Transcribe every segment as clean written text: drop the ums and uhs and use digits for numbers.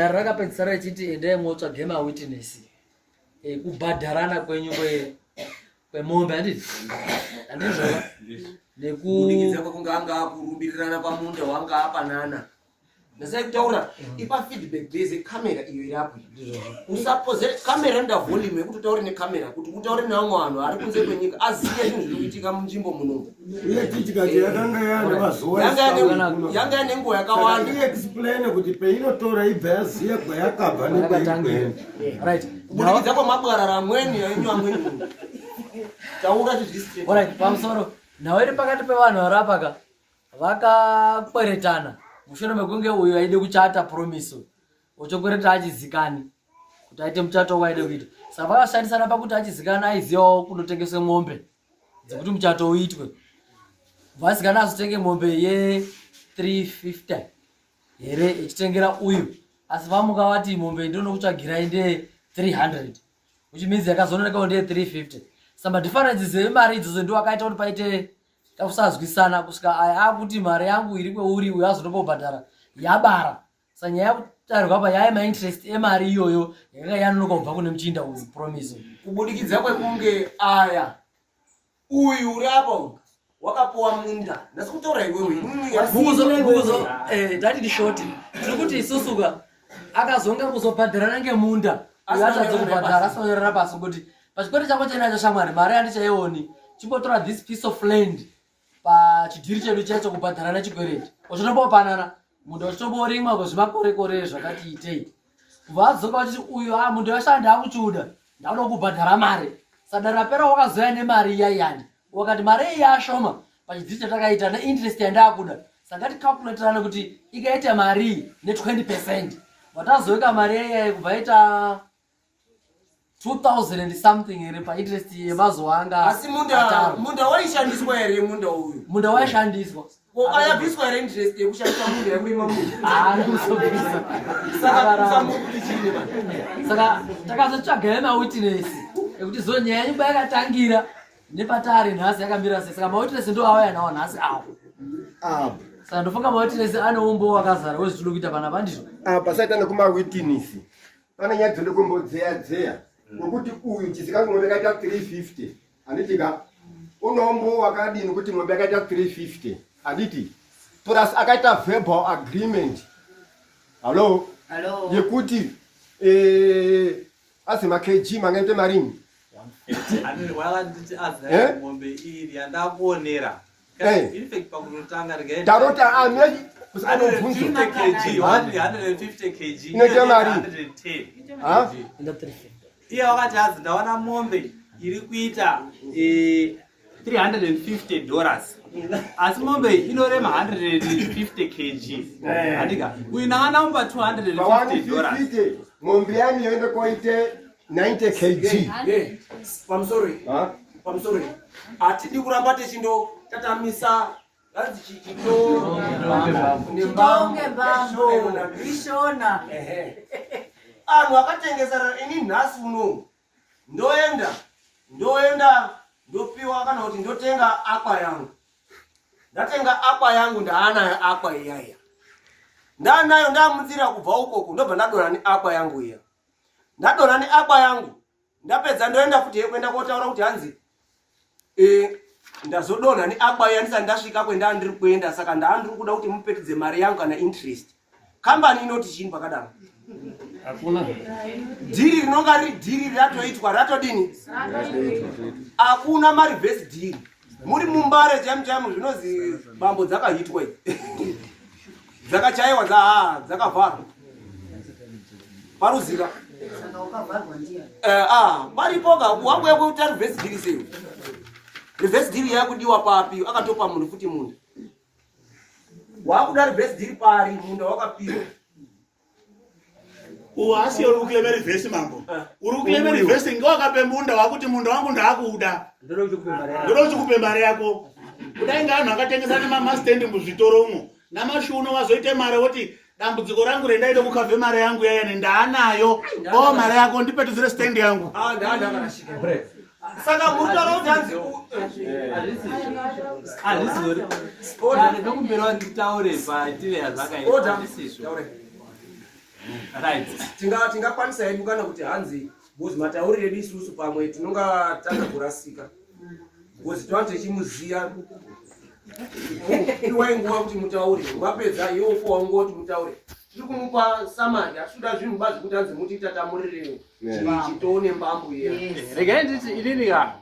Dare rakapedzisira richiti endai motsvage mawitness ekubhadharana kwenyu kwemombe handiti? Handizvova? Nekubudikidza kwekunge anga akurumbirirana pamunda wanga apanana. Ndasai kutaura ipa feedback base camera iyo iri apo. Usapoze camera inoda volume yekuti utaure nekamera kuti utaure nevamwe vanhu ari kunze kwenyika azive zvinhu zviri kuitika munzvimbo muno. Uye tichikati yakanga yaane mazuva yanga yaane nguva yakawanda. Iexplain kuti peinotora ibva yaziva kwayakabva nekwaikuenda. Right. Kubudikidza kwamabwarara amweni ainyu amweni. Taura chizvisi. Alright, pamusoro. Nhau iri pakati pevanhu vari apa ka vakakweretana mushure mekunge uyu aide kuchata Promise ochokwereta achizikani kuti aite muchato waide kuita saka vakashandisana pakuti achizikana aizivawo kunotengeswe mombe dzekuti muchato uitwe vasikana azotenge mombe ye 350 here ichitengera uyu asi vamuka vati mombe ndinokutsvagirai ndeye 300 which means yakazoonekawo ndeye 350 saka madifferences emari idzodzo ndiwo akaita kuti paite kakusazwisana kusvika aya akuti mari yangu iri kweuri uyo azotombobhadhara yabara sa nyaya yakutarirwa pa yaya mainterest emari iyoyo yakanga yanonoka kubva kune muchinda uyu Promise. Kubudikidza kwekunge aya uyu uri apa uyu wakapuwa munda ndasi kutaura iwewe. Ndati ndishoti tiri kuti isusuka akazonga kuzobhadharana ngemunda uyo atadza kubhadhara asonyorera pasi kuti pachikwereti chako chainacho shamwari mari handichaioni chimbotora this piece of land pachidhiri chedu chacho kubhadhara nechikwereti uchitombopanana munda uchitomborimwa kwezvimakore kore zvakati itei kubva adzoka vachiti uyu a munda washanda akuchiuda ndakuda kubhadhara mari sada rapera wakazoya nemari iya iyani wakati mari iyi yashoma pachidhiri chatakaita neinterest yandakuda saka ngaticalculatirane kuti ikaita mari iyi ne20 percent watazoika mari iyayi kubva ita 2000 and something here painterest yemazuva anga asi munda munda waishandiswa here munda uyu? Munda waishandiswa. Ko ayabviswa here interest yekushandisa munda yekurima munda? Haana. Saka usamukuti chii manje? Saka takazotsvaga yemawitness ekuti zo nyaya yenyu yakatangira nepatari nhasi yakamira sei. Saka mawitness ndo auya nawo nhasi awo. Apa. Saka ndofunga mawitness ane umbo wakazara wezvitiri kuita panapa ndizvo. Apa saita nekumawitness. Pane nyaya dzode kumbodzeya dzeya ngokuti uyu chizikanzi mombe yakaita 350 handiti ka unombo wakadini kuti mombe yakaita 350 handiti plus akaita verbal agreement hallo yekuti eh, azi makg mangaite marini Wakanditi azi Eh? mombe iri yandakuonera. Eh. In fact pakunotanga regai tarota amira anobvunzo 150 kg, 150 kg. Inoita mari? 110. Ha? Enda 350. Iye wakati azi ndaona mombe iri kuita 350 dollars. Asi mombe iyi inorema 150 kg. Handika. Uyu ndanga ndamupa 250 dollars. pa150 mombe yani yoenda koite 90 kg. Pamusoro Ha? pamusoro hatidi kuramba techindotatamisa hanzi Chitonge mbambo ishona. Anhu akatengesana ini nhasi uno ndoenda ndopiwa kana kuti ndotenga aqua yangu. Ndatenga aqua yangu, ndaanayo aqua iyaiya, ndaanayo, ndamutsira kubva ukoko, ndobva ndadonha neaqua yangu iya. Ndadonha neaqua yangu, ndapedza ndoenda futi yekuenda kotaura kuti hanzi ndazodonha neaqua iya ndisati ndasvika kwendaa ndiri kuenda, saka ndaa ndiri kuda kuti mupetudze mari yangu kana interest. Kambani inoti chini pakadaro? Hakuna. Dhiri rinonga riri dhiri ratoitwa ratodini, hakuna mareverse dhiri. Muri mumbare chaimu chaimu zvinozi bambo dzakahitwa idzi dzakachaiwa dzakavharwa paruzika. Saka ukavharwa ndiye. Paripo ka wangu yakuita reverse dhiri sei? Reverse dhiri yakudiwa papi? Akatopa munhu futi munda, wakuda reverse dhiri pari? Munda wakapiwa. Uwo asi uri kuclaima reverse mambo. Uri kuclaima reverse ngewakape munda wakuti munda wangu ndaakuuda. Ndoda kuti kupe mari yako. Ndoda kuti kupe mari yako. Kudai ngeanhu akatengesa nemamastendi muzvitoro umo. Namashuno wazoite mari woti dambudziko rangu rendaida kukavhe mari yangu yayani ndaanayo. O mari yako ndipetudzire stand yangu. Ah, ndakarashika. Saka muritaura kuti hanzi Handizori. Ndokumbirawo nditaure paitire yazvakaita. Order. Handisizvo. Taure. Right. Tingakwanisa hedu kana kuti hanzi because matauriro edu isusu pamwe tinonga tanga kurasika because tova tichimuziya. Piwai nguva kuti mutaure, mapedza iwo puwa nguva kuti mutaure. Tiri kumupa samari, hatikuda zvinhu bazi kuti hanzi muti tatamurirewo chitoone mbambo iya. Regai nditi inini ka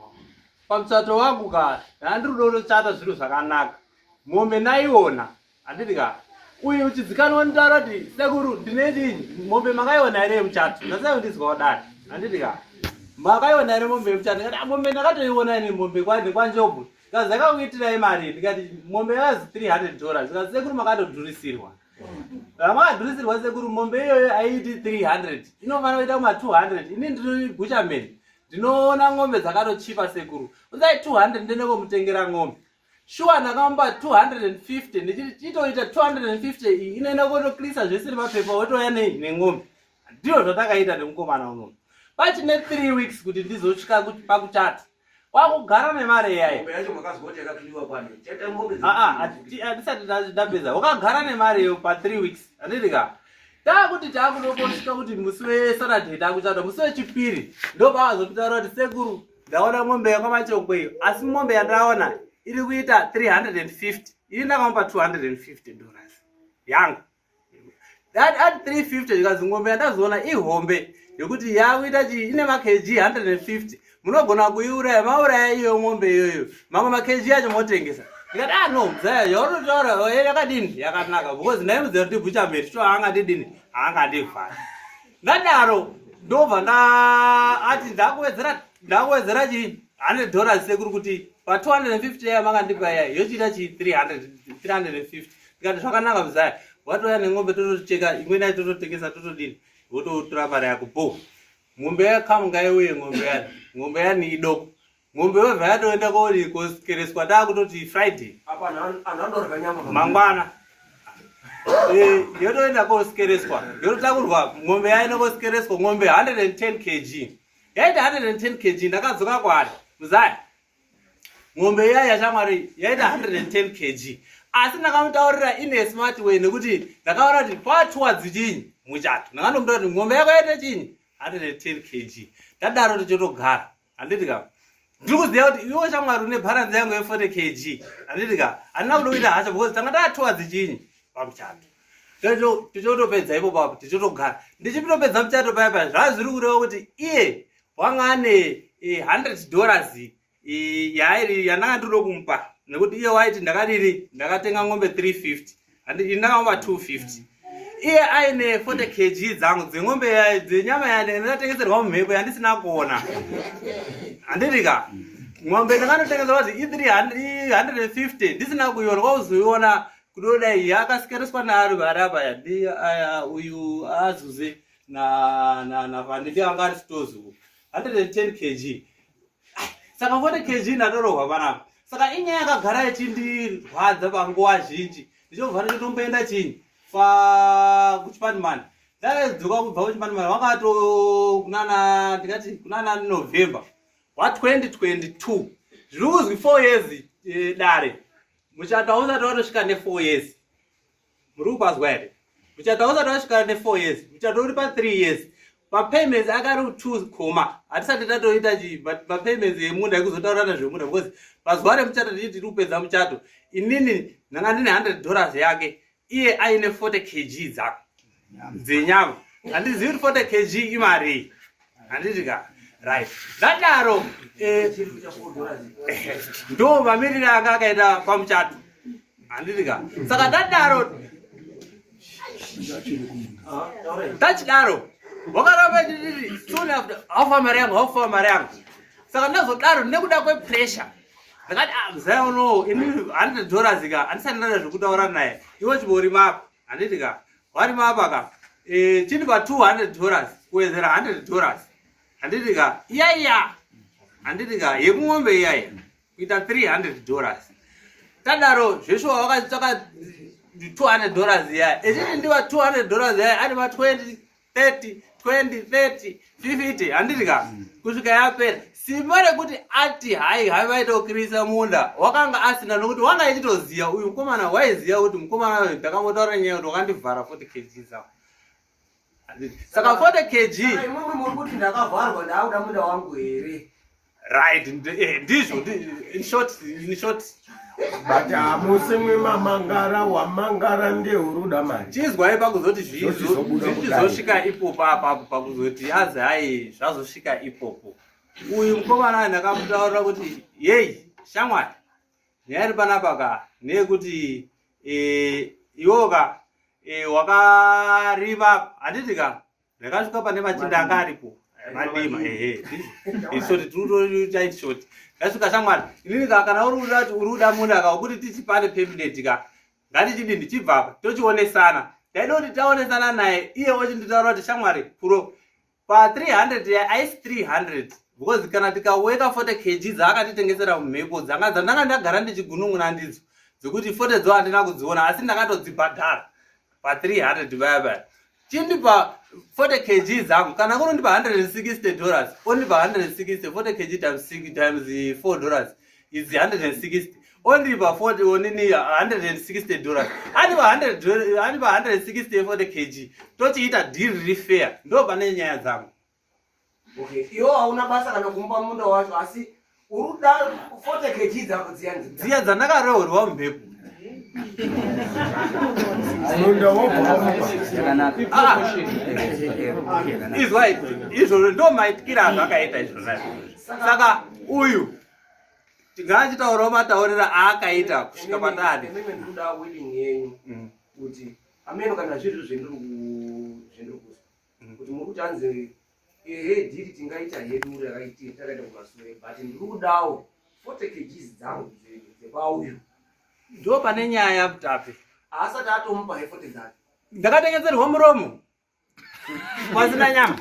pamuchato wangu ka ndandiri kuda kutochata zviro zvakanaka. Mombe ndaiona handiti ka uyu uchizikanwa nditaura kuti sekuru ndine chinyi mombe makaiona here yemuchato ndasai kundizwawo dare handiti ka makaiona here mombe yemuchato ndikati ah, mombe ndakatoiona ini mombe kwanjobwe ndikazi yakakuitirai mari ndikati mombe yakazi 300 dollars ndikati sekuru makatodhurisirwa ramakadhurisirwa sekuru mombe iyoyo aiiti 300 inofanira kuita kuma 200 ini ndiri buchaman ndinoona ng'ombe dzakatochipa sekuru uzai 200 ndende komutengera ng'ombe Shuwa ndakamupa 250 ndichiti chitoita 250 iyi inoenda kotoklisa zvese nemapepa wotouya nei neng'ombe. Ndizvo zvatakaita nemukomana unono. Pachine 3 weeks kuti ndizosvika pakuchata. Kwakugara nemari iyayi. Mombe yacho makazwa kuti yakakliwa kwani? Chaita mombe Ah ah, hatisati ndapedza. Wakagara nemari iyo pa 3 weeks. Handiti ka? Takuti takutongosvika kuti musi weSaturday takuchata, musi wechipiri ndopavazonditaura kuti sekuru ndaona mombe yekwamachongwe iyo asi mombe yandaona iri kuita 350 ini ndakamupa 250 dollars yangu at 350 zvikanzi ngombe yandazoona ihombe yekuti yakuita chii ine makg 150 munogona kuiuraya mauraya iyo mombe iyoyo mamwe makg acho motengesa ndikati ah no mzaya yaunotaura eh, yakadini yakanaka because ndaimuziva kuti bhuchameri sho haangadidini haangadivhari ndadaro ndobva ndaati ndakuwedzera ndakuwedzera chii 100 dollars sekuri kuti pa 250 yaya makandipa yaya yochiita chii 300 350 ndikati zvakanaka mzaya watouya neng'ombe totocheka imweni yacho tototengesa totodini wototora mari yako bo mombe yakamu ngaiuye ng'ombe yani ng'ombe yani idoko Mombe webva yatoenda kori kosikereswa takutoti Friday. Apa anhu anorya nyama. Mangwana. Eh, yotoenda kosikereswa. Yototakurwa mombe yaenda kosikereswa mombe 110 kg. Yaita 110 kg ndakadzoka kwaari. Muzaya. Mombe iya yashamwari yaita 110 kg. Asi ndakamutaurira in a smart way nekuti ndakaona kuti patuwa dzichinyi muchato. Ndakandomutaura kuti mombe yako yaita chinyi 110 kg. Ndadaro tichotogara. Handiti ka? Ndiri kuziva kuti iwe shamwari une balance yangu ye 40 kg. Handiti ka? Handina kuda kuita hasha because tanga tatuwa dzichinyi pamuchato. Tichotopedza ipo papo tichotogara. Ndichitopedza muchato paya paya zvava zviri kureva kuti iye wanga ane 100 eh, dollars yairi yandanga ndinoda kumupa nekuti iye waiti ndakadini ndakatenga ng'ombe 350 ini ndakamupa 250 iye aine 40 kg dzangu dzeng'ombe dzenyama yandakatengeserwa mumhepo yandisina kuona handiti ka ng'ombe ndakanotengeserwa kuti i350 ndisina kuiona kwauzoiona kudodai yakasikereswa naari vari apa yandi uyu azuze nafanditi anga ari stozi 110 kg saka 40 kg ndatorohwa panapa saka inyaya yakagara ichindirwadza panguva zhinji ndichobva ndichitomboenda chinyi pa kuchipanimani ndadzoka kubva kuchipanimani wakato kunana ndingati kunana november wa 2022 zviri kuzwi 4 years eh, dare muchato hausati watosvika ne 4 years muri kupazwa here muchato hausati wasvika ne 4 years muchato uri pa 3 years mapayments akari 2 koma hatisati tatoita chi mapayments emunda ekuzotaurana zvemunda because pazuva remuchato tichiti tiri kupedza muchato inini ndanga ndine 100 dollars yake iye aine 40 kg dzako dzenyama handizivi kuti 40 kg imarii handiti ka right zvadaro eh, ndo mamirire anga akaita pamuchato handiti ka saka ndadaro tachidaro wakaramba nditi soon after haufa mari yangu haufa mari yangu saka ndazodaro nekuda kwepressure ndakati ah, mzaya unowo ini 100 dollars ka handisati ndada zvekutaura naye iwe chiborima apa handiti ka warima apa ka eh, chindipa 200 dollars kuwedzera 100 dollars handiti ka iyaiya handiti ka yekumombe iyaiya kuita 300 dollars tadaro zveshuwa wakatsvaka 200 dollars iya echiti ndiva 200 dollars iya ane ma 20 30 20 30 50 handiti ka kusvika yapera simba rekuti ati hai hai vaita kukirisa munda wakanga asina nokuti wanga echitoziva uyu mukomana waiziva kuti mukomana uyu ndakambotaura nyaya kuti wakandivhara 40 kg zavo. Saka 40 kg. Imwimwi muri kuti ndakavharwa ndaakuda munda wangu here? Right, ndizvo in short, in short. But hamusi mwemamangara wamangara ndehuruda mari. Chizwai pakuzoti zvichizosvika ipopo apapo pakuzoti azi hai zvazosvika ipopo. Uyu mukomana ndakamutaurira kuti yeyi shamwari nyaya iri panapa ka ndeyekuti eh, iwewo ka eh, wakarima handiti ka ndakasvika pane machinda anga aripo madima ehe ishoti tiri ishoti ndasvika shamwari inini ka kana uri kuda kuti uri kuda munda ka wekuti tichipane permanent ka ngatichidini chibva apa tochionesana ndaida kuti taonesana naye iye ochinditaura kuti shamwari puro Pa 300 ya ice 300 because kana tikaweka 40 kg dzaakatitengesera mumhepo dzanga dzandanga ndagara ndichigunun'una ndidzo dzekuti 40 dzo handina kudziona asi ndakatodzibhadhara pa 300 vaya vaya chindipa 40 kg dzangu kana kunondipa 160 dollars ondipa 160 40 kg times 6 times 4 dollars is 160 ondipa 40 onini 160 dollars andipa 100 andipa 160 40 kg tochiita deal riri fair ndo pane nyaya dzangu. Okay, iwe hauna basa kana kumupa munda wacho asi uri kuda 40 kg dzako dziya dziya dzandakaroorwa mumhepo. Munda wobva wamupa. Ah. Izwai izvozvo ndo maitikira azvakaita izvozvo. Saka uyu Tingachitaurawo matauriro aakaita kusvika patadi. Imimi ndikuda willing yenyu kuti ameno kana zviri zvendiri kuzwa kuti muri kuti hanzi ehe dhiri tingaita hedu rakaiti takaita kumasure but ndiri kudawo 40 kgs dzangu dzepauyu. Ndo pane nyaya Mutape. Haasati atomupa he 40 dzake. Ndakatengeserwa muromo. Pasina nyama.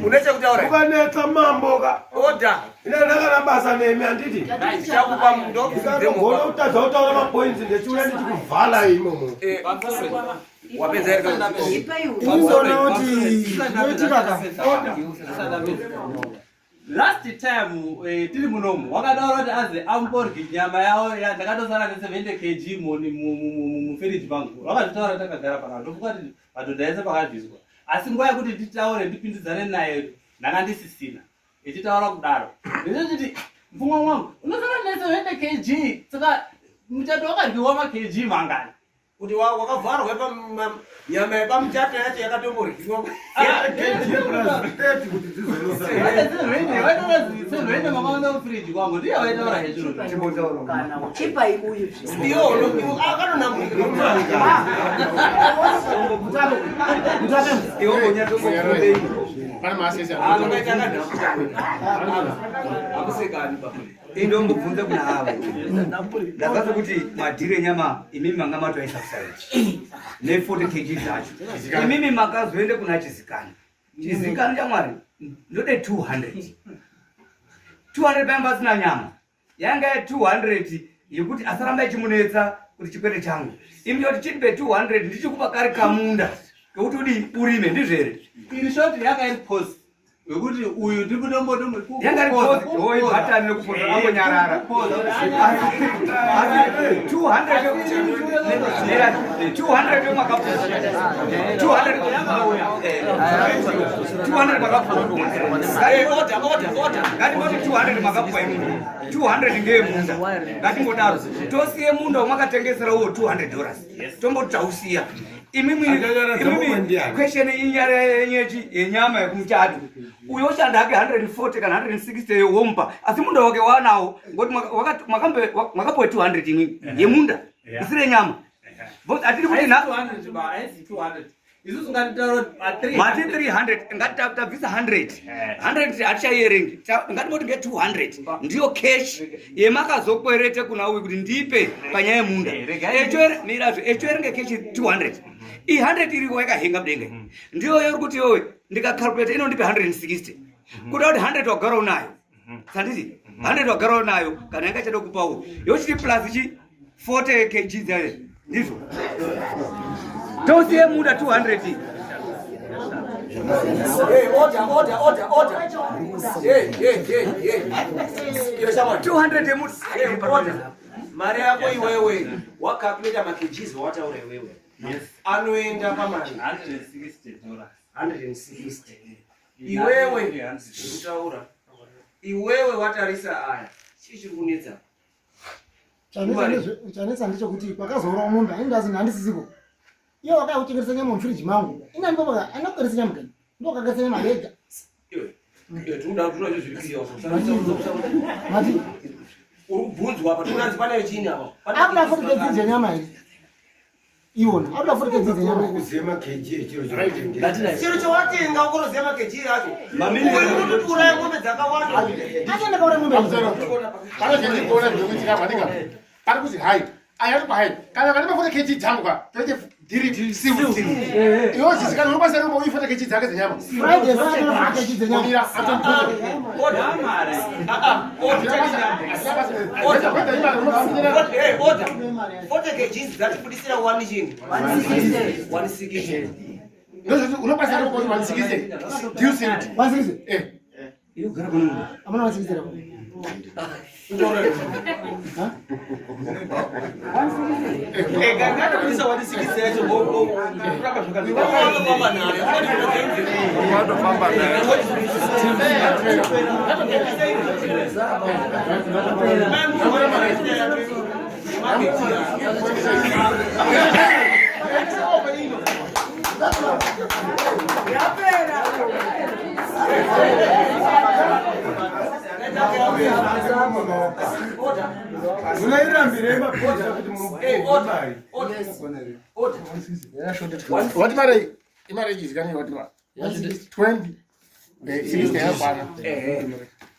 Une chekutaura? Ukanetsa mambo ka. Order. Ina ndakana basa nemi handiti? Ndichakupa ndo. Ndikagona kutadza kutaura mapoints ndichiuya ndichikuvhala imomo. Wapedza here kana Ipai Unoona kuti zvinoitika ka. Last time tiri munomu wakataura kuti azi amboryi nyama yawo ndakatosara ne 70 kg muni mufiriji mangu wakazvitaura takagara pana ndofunga kuti madhodha ese pakazvizwa asi nguva yekuti nditaure ndipindidzane naye ndanga ndisisina ichitaura kudaro ndinochiti mupfungwa mwangu unosara ne 70 kg saka muchato wakadyiwa ma kg mangani Kuti wakavharwa pa nyama yepamuchato yacho yakatomboryiwa. Chipai uyu zve. Iyo akanonambuka. Pane maasesi Anokaita akanhambuka. Hakusekani baba. Indombobvunza kuna avo ndakaza kuti madhiri enyama imimi manga matoaisa kusaidi ne 40 kg dzacho imimi makazoende kuna chizikano chizikano chamwari ndode 200 200 payanga pasina nyama yanga ya 200 yekuti asaramba ichimunetsa kuti chikwete changu imi choti chipe 200 ndichikupa kari kamunda kekuti udi urime ndizvo here In short yanga iri pause wekuti uyu yanga iri pause hoi bhatani rekupoza angonyarara asi 200 200 makapuwa 200 200 makapuwa ngatingoti 200 makapuwa imimi 200 ngeyemunda ngatingodaro tosiye munda wamakatengesera uwo 200 dollars tomboti tausiya imimi question inyaya yenyechi yenyama yekumuchato uyo oshanda hake 140 kana 160 womupa asi munda wake wanawo ngoti makapuwa 200 imimi yemunda isiri yenyama atiri kuti na isusu ngatitaura mati 300 ngatitabvisa 100 100 hatichaierengi ngatimboti nge 200 ndiyo cash yemakazokwerete kuna uyu kuti ndipe panyaya yemunda mirazvo echoerenge cash 200 i 100 iriko yakahenga mudenga ndiyo yauri kuti yowe ndikakalkulata inondipe 160 kuda kuti 100 wagara unayo sanditi 100 wagara unayo kana yanga ichada kupawo yochiti plus chi 40 kg dzayo ndizvo tosiye munda 200. Hey, order, order, order, order. Hey, hey, hey, hey. Iwe shamwari. 200 yemunhu. Hey, order. Mari yako iwewe wacalculata makgs wawataura iwewe anoenda pamari $160. 160 iwewe ndikutaura iwewe watarisa aya chii chiri kunetsa? Chanetsa ndechekuti pakazourawa mombe aindazi handisisiko. Iye wakauya kuchengetesa nyama mufiriji mangu. Ini andipopaka andakugadzisa nyama kani. Ndokagadzisa nyama rega. Iwe iwe tinoda tinoda zviri clear. Mati Uri kubvunzwa apa tinonzi pane chini apa? Akuda futi kg dzenyama here? Iwona akuda futi kg dzenyama. Kuziva makg echiro chawatengera. Chiro chawatenga ukoroziva makg acho. Uri kuti uraya mombe dzakawanda. Ati ndakaura mombe. Pane zvendikuona zvekuitika paninga pari kuzi hai ayari hai kana kana mafuta kg dzangu ka toite dhiri sealed iwe chisikana unokwanisa rumba uifuta kg dzake dzenyama. Friday vakatoona futi kg dzenyama. Mira atombuza. Order. Ah, order. Hey, order. 40 kgs dzatibudisira 1 chini 160. Unokwanisa rumba uti 160 deal sealed. 160. Eh. Amuna 160 rapo. Ha? Ngatobudisa 160 yacho kuramba zvakanaka Watofamba nayo. Yapera. Munairambirei mapurisa kuti mumari? Wati mari imari ichizikanwa wati mari 20 60 yakwana.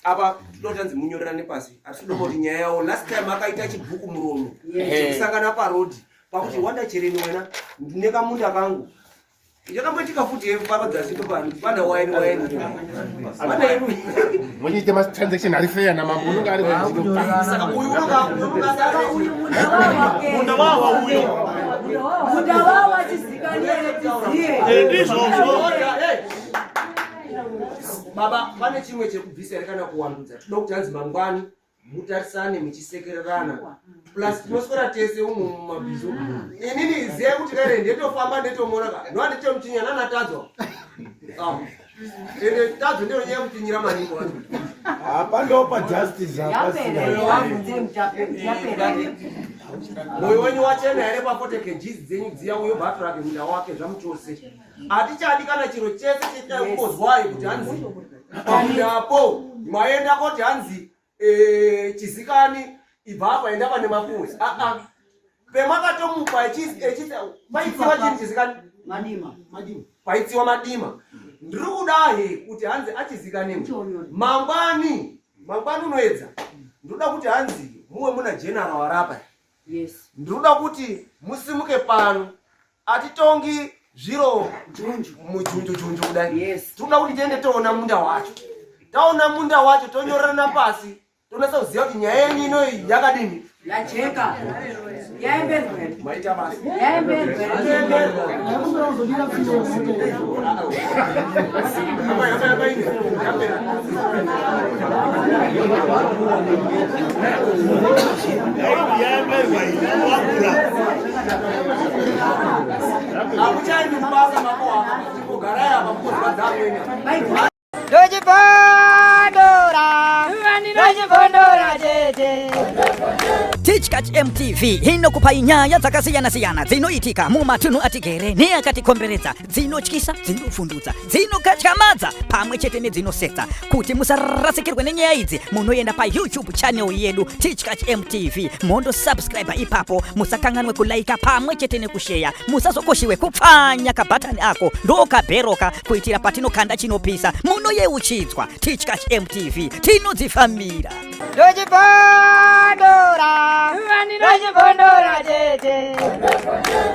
Apa totanzi munyorerane pasi asi toda kuti nyaya yawo last time akaita chibhuku muromo chekusangana parodhi pakuti wanda chereni wena ndine kamunda kangu yakamboitika futi papadzasipo pana waini waini pana Muchiite matransaction ari fair namambo unonge ari. Saka uyu unonga Saka uyu munda wawake. Munda wawa uyo. Munda wawa chizikani here tiziye. Ndizvozvo. Baba, pane chimwe chekubvisa here kana kuwandudza? Toda kuti hanzi mangwani mutarisane muchisekererana, plus tinoswera tese umu mumabhizo. Inini ziyai kuti kaire ndetofamba ndetomona ka ndoa ndetomuchinya nanatadzwa. Ah. Ende tadzo ndiro nyaya yekutinyira maningi wacho. Apa ndopa justice Yapera. hapasina. Yapera. Mwoyo wenyu wachena here pa40 kgs dzenyu dziya? Uyo bhaturake munda wake zvamuchose. Hatichadi kana chiro chese chetakukozwai kuti hanzi pamundapo maenda koti hanzi chizikani ibva apa enda pane mapuwe aa pemakatomupa paitsiwa chini chizikani? Madima. Madima. Paitsiwa madima. Ndiri kudahe kuti hanzi achizikanimwe mangwani, mangwani unoedza, ndoda kuti hanzi muwe muna general warapa. Ndinoda kuti musimuke pano, atitongi zviro mujunju junju kudai. Tinoda kuti tiende toona munda wacho, taona munda wacho tonyorerana pasi, tonasa kuziva kuti nyaya yenyu inoyi yakadini. Yajeka. Yaemberwa. Maita basa. Yaemberwa. Ndakumbira kuzodira pfuyo. Apa, apa, apa, ine. Yapera. Yaemberwa iyi wagura. Hamuchaendi kubasa mako apa, chimbogarai apa mukozwa dzamwene. Ndochibondora, ndochibondora tete. Tichkach MTV inokupai nyaya dzakasiyana-siyana dzinoitika mumatunhu atigere neakatikomberedza, dzinotyisa, dzinovhundutsa, dzinokatyamadza pamwe chete nedzinosetsa. Kuti musarasikirwe nenyaya idzi, munoenda paYouTube channel yedu Tichkach MTV, mondosubscribe ipapo. Musakanganwe kulaika pamwe chete nekusheya. Musazokoshiwe kupfanya kabhatani ako ndokabheroka kuitira patinokanda chinopisa munoyeuchidzwa. Tichkach MTV, tinodzifambira. Ndochibondora, ndochibondora tete.